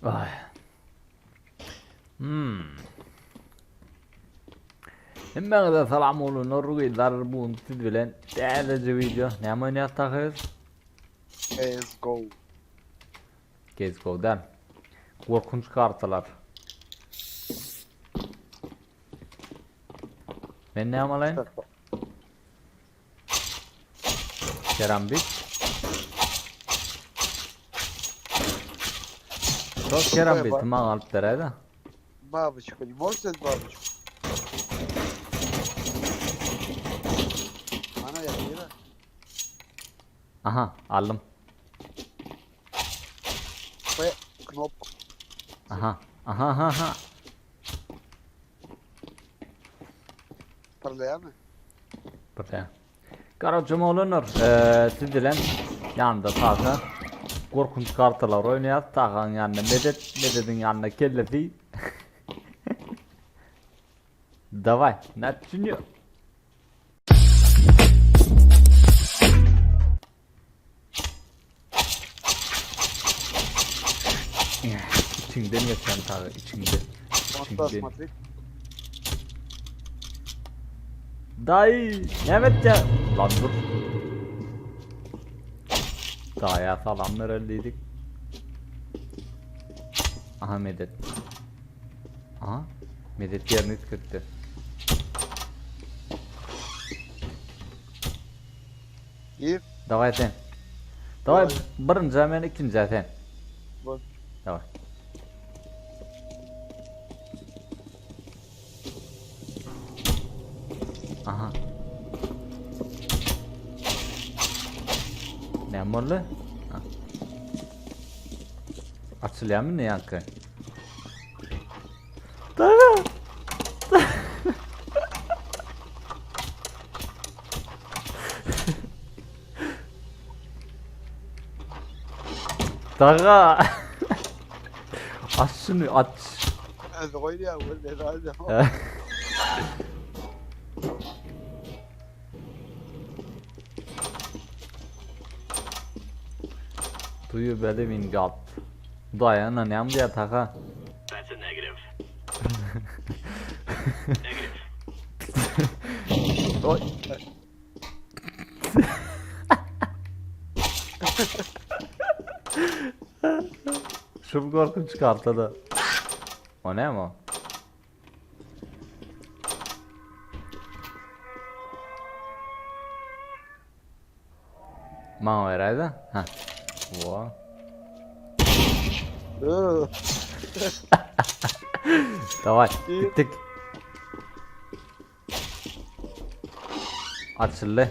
Ay. Hmm. Hemmäňize salam oglanlar, gyzlar, bu gün siz bilen täzeje video. Näme oýnaýas Tahyr? CSGO. CSGO däl. Gorkunç kartalar. Men näme alaýyn? Kerambit. Şol kerambiti maňa alyp beräýdä. Бабочку, не можешь взять бабочку? Ana ýatyr. Aha, aldym. P knopku. Aha, aha, aha, aha. Parlaýarmy? Parlaýar. Karoçe oglanlar, eee, siz bilen ýanymda Taha gorkunç kartalar oýnaýar. Tahaň ýanynda Medet, Medediň ýanynda kellesi. Daway, načinýo. Içiňden geçen tagy, içiňden. İçiňden. Daýy, näme etýä? Lan dur. Daýa salam bereli diýdik. Aha medet. Aha, medet ýerini üýtgetdi. Gir. Daway sen. Daway birinjä men ikinjä sen. Bol. Daway. Aha. Näme boldy? Ha. Açylýarmy ne ýaňky? Daga. Daga. Aç şunu aç. Özi goýýar, bu ne Do you believe in God? Hudaýa ynanýaňmy diýýär Taha. That's a negative. Negative. Oý. Şu gorkunç kartada. O näme o? Maňa beräýdä. Ha. Wo. Daway, gitdik. Açyldy.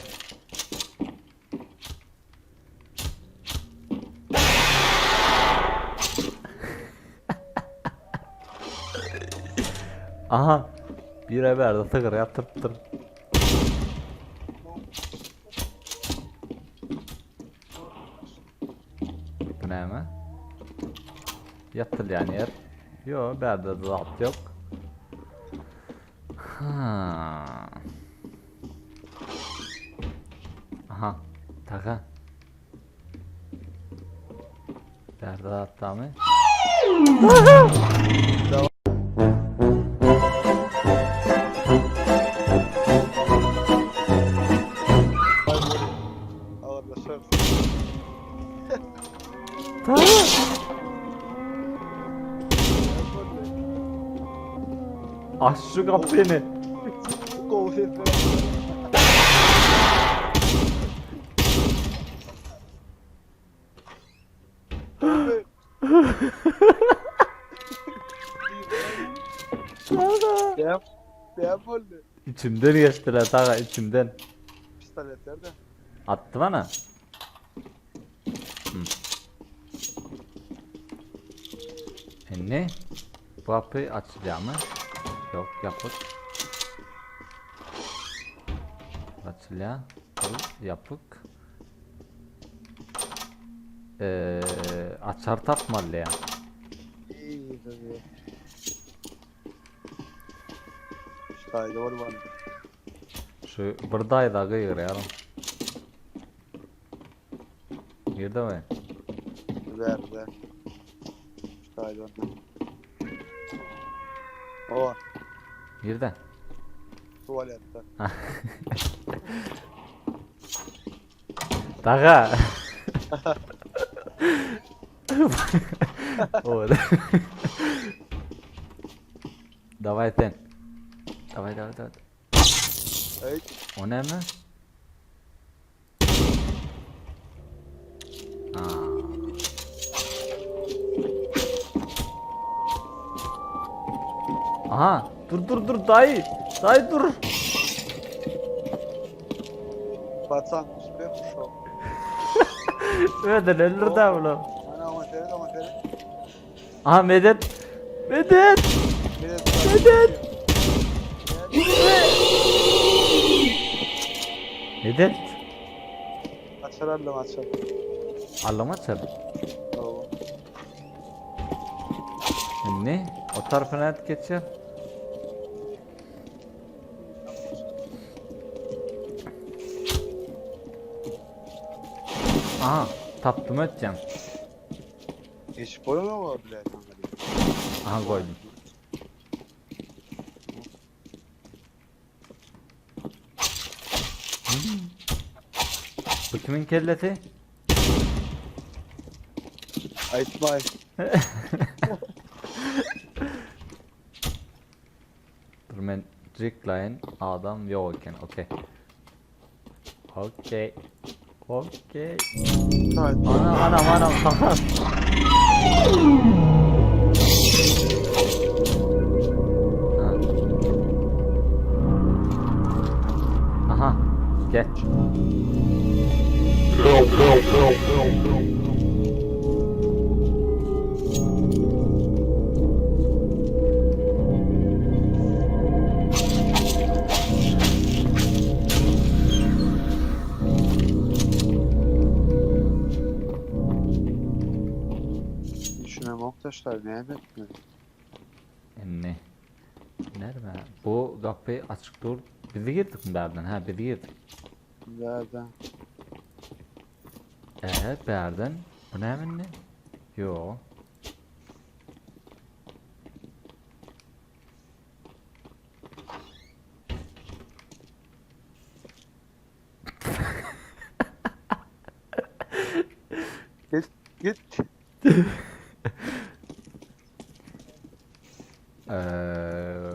Aha. Bire berdi sygyr ýatyrypdyr. Bu näme? Ýatylýan ýer. Ýo, bärde zat ýok. Ha. Aha, taka. Bärde zat barmy? Aç şu kapıyı. Näme näme boldy? Içimden geçdiler taga içimden. Pistolet nerede? Atdy bana. Hmm. Indi bu gapy açylýarmy? Ýok, ýapyk. Açylýar. Bu ýapyk. Eee, açar tapmaly ýa. İyi tabii. Şu taýda var bana. Şu bir daýza gygyrýar. Nirde we? Nerede? Taýda. O, Nirde? tuwaletde. Daga. O. Dawaj ten. Dawaj, dawaj, dawaj. Eý, O näme? Aa. Aha, dur dur dur dayı. Dayı dur. Patsan, uspeh uşak. Öden öldürdü ha bunu. Ana ama seret ama seret. Aha medet. Medet. Medet. Medet. Medet. Açar allam açar. Allama açar. Hawa. Ne? O tarafına et geçer. Aha, tapdym ötýän. Geçip bolan o bile. Aha goýdum. Hmm. Bu kimin kellesi? Aýtmaý. Dur men jiklaýyn adam ýok eken. Okey. Okey. Okey. Taýda. Anam anam anam tamam. Ha. Aha gel. Düşünem oktaşlar näme etmeli? Ne? Nerede? Bu kapı açık dur. Bizi girdik mi berden? Ha bizi girdik. Nereden? Evet berden. Bu ne hemen ne? Yo. Git git. Ee,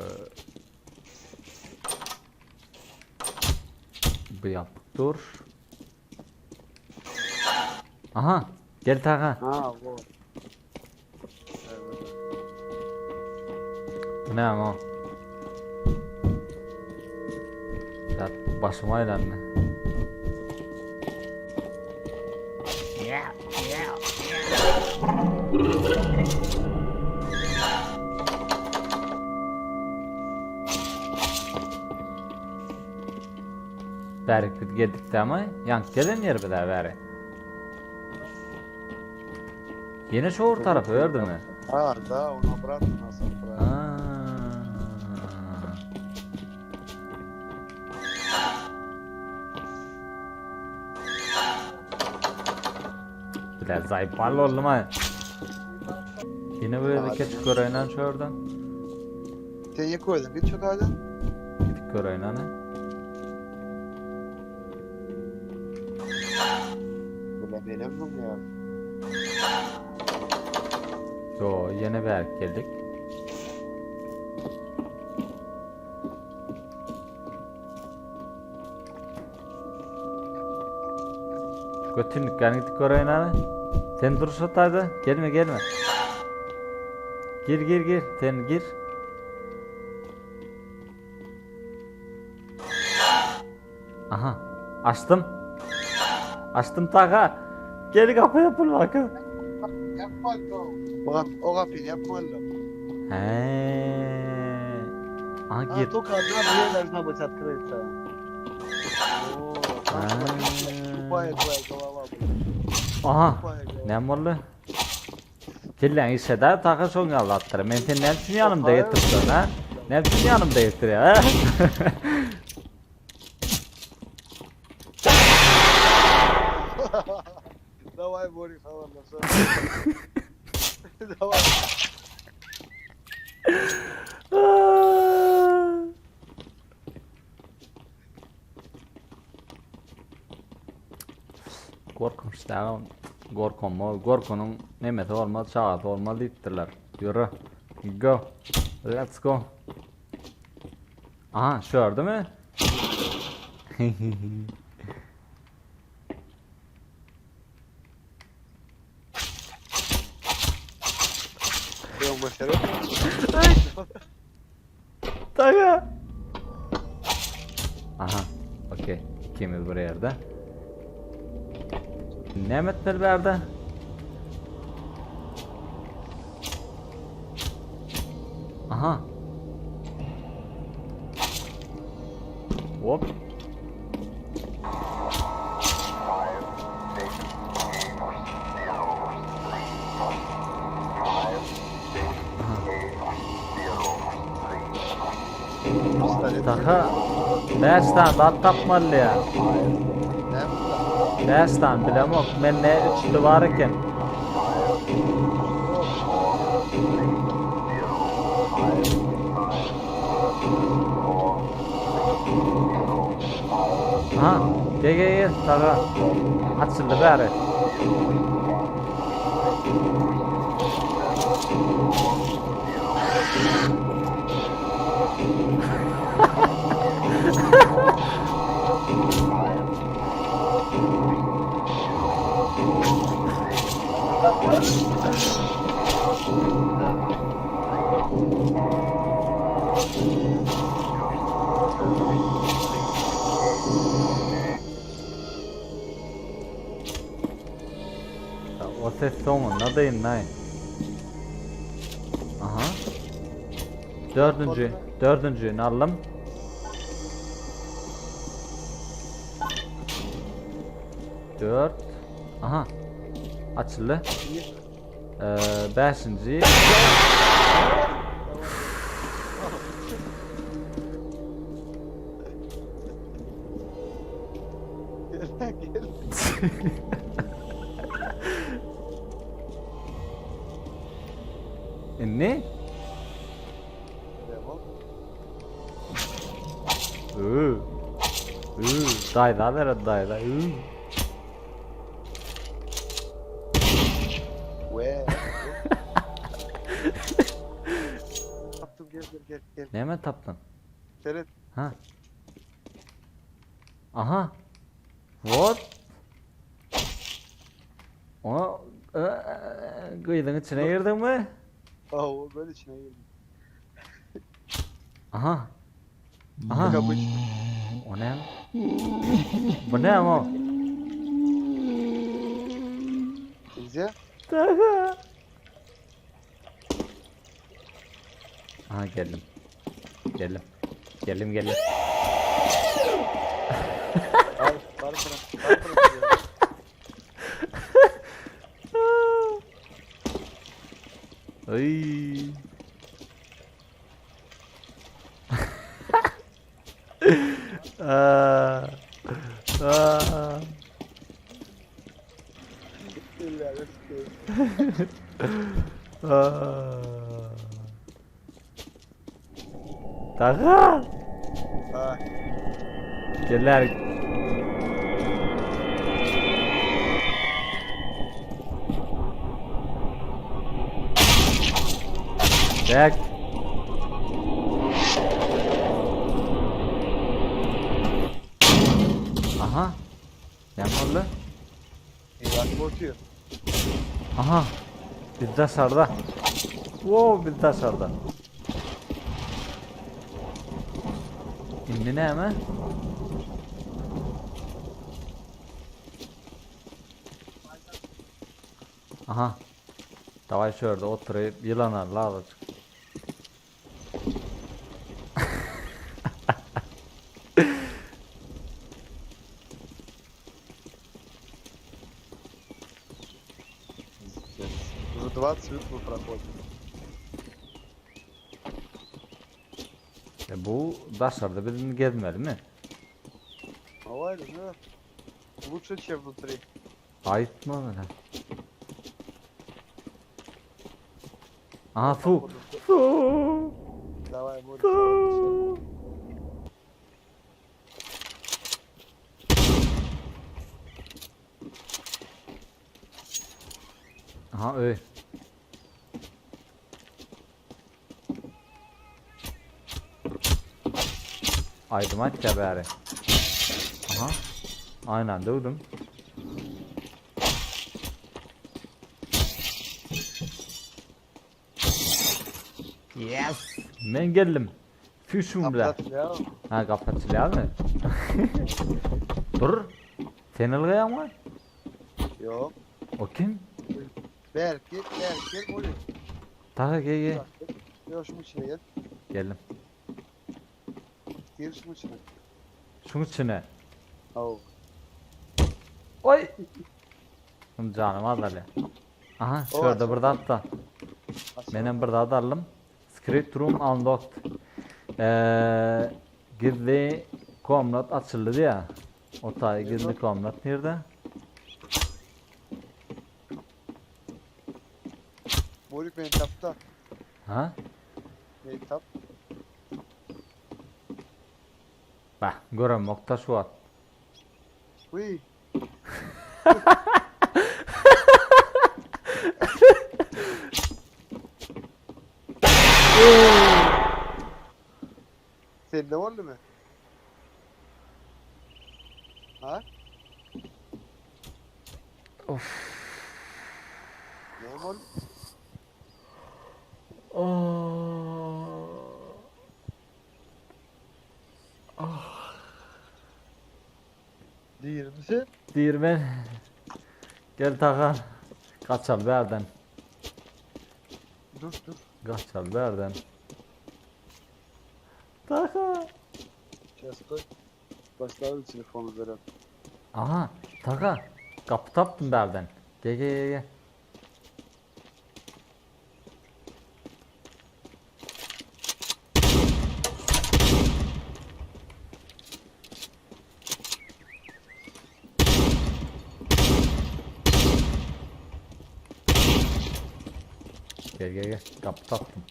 bu yapık dur. Aha gel Taha. Ha bu. Evet. Bu ne ama? Ya başıma aylandı. Bärik biz geldik ama yank gelen yer bir daha bäri. Yine şu or tarafı gördün mü? Ha da onu bırak nasıl bırak. Aa. Biraz zayıflarlı oldum ha. Yine böyle bir keçi göreynen şuradan. Sen ye koydun git şu taydın. Gidip göreynen ha. Bile benim mi ya? Yo yine bir geldik. Götünlük yani gidip göreynen. Sen dur şu tayda. Gelme gelme. Gir gir gir. Sen gir. Aha. Açtım. Açtım taka. Gel kapı yapın bakın. Yapma o. O, o kapıyı yapma oğlum. He. Aha Ha gir. to kadar bir должна быть открыта. О, там тупая твоя голова, блядь. Aha. Тупая голова. Ne oldu? Killen işe de taka şoň ýallatdyr. Men sen näme üçin ýanymda getiripsin ha? Näme üçin ýanymda getirýär ha? Давай, Боря, habarlaşalım. Daway. Gorkunç däl, gorkanma, gorkunyň nemesi bolmaz, çagasy bolmaz diýipdirler. Ýöre. Go. Let's go. Aha, şu ýerdemi? Ýok, başarı. Taga. Aha, okey. Ikimiz bir ýerde. Näme etmeli bärde? Aha. Hop. Taha 5 tane zat tapmaly ya. 5 tane bilemok. Men ne üçlü var eken. Aha, gel gel gel Taha. Açyldy bäri. O ses soňunda dyndy. Aha. Dördünji, dördünjini aldym. Dört. Aha. Açyldy. Ee, beşinji. Gel gel. Indi? Devam. Iı. Iı. Daýda beren daýda. Iı. We. Tapdym gel gel gel gel. Näme tapdyň? Seret. Ha. Aha. What? Ona gyzyň içine girdiňmi? Aa, böyle içine girdim. Aha. Aha. Kapı O näme? Bu näme o? Bize. Aha. Aha geldim. Geldim. Geldim geldim. Var var bırak. Var bırak. Ay. Aa. Aa. İlla da Aa. Taha. Ha. Geler. Bek. Aha. Ne oldu? Eyvah korkuyor. Aha. Biz daşarda. Wow, biz daşarda. Indi näme? Aha. Daway şu ýerde oturyp ýylan al azajyk. Пиздец. Уже 20 минут мы проходим. E bu daşarda biz indi gezmelimi? Давай, да. Лучше, чем внутри. Aýtma bana. Aha suw. Suw. Daway Morik. Suw. Aha öý. Aýdym aýtýar bäri. Aha. Aýnan döwdüm. Yes! Men geldim. Süýşüm bilen. Ha, gapy açylýarmy? Dur. Sen ylgaýaňmy? Ýok. O kim? Berk gel, berk gel, Morik. Taha gel gel. Ýok, şuň içine gel. Geldim. Gir şuň içine. Şuň içine. Haw. Oý. Şum janym azalýar. Aha, şu ýerde bir zat da. Menem bir zat aldym. Script room unlocked. Eee, gizli komnat açyldy diýä. O taý gizli komnat nirde? Morik beni tapda. Ha? Beni tap. Bah, göremok da şu wagt. Uy. Sende boldumy? Ha? Of. Näme boldy? Dirmi sen? Dirmen. Gel Taha. Gaçal bärden. Dur dur. Gaçal bärden. Taha. Сейчас koy. Başlarım telefonu veren. Aha. Taha. Gapy tapdym bärden. Gel gel gel gel. Gel gel gel. Gapy tapdym.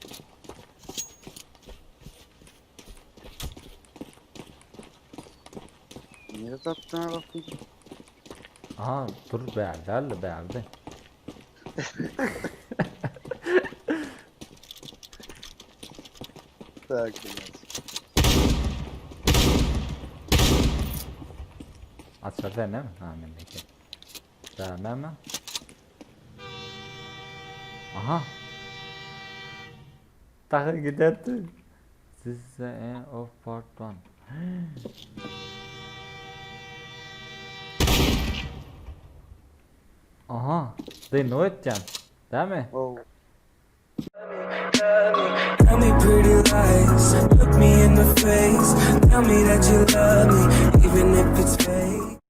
Niye tapdın bakayım? Aha dur bärde bärde. Tak biraz. Açar sen mi? Ha mendeki. Bärde mi? Aha. Taha giderdi. This is the end of part 1. Aha. De ne etýän? Dämi? Oh. Tell me pretty lies, look me in the face. Tell me that you love me, even if it's fake.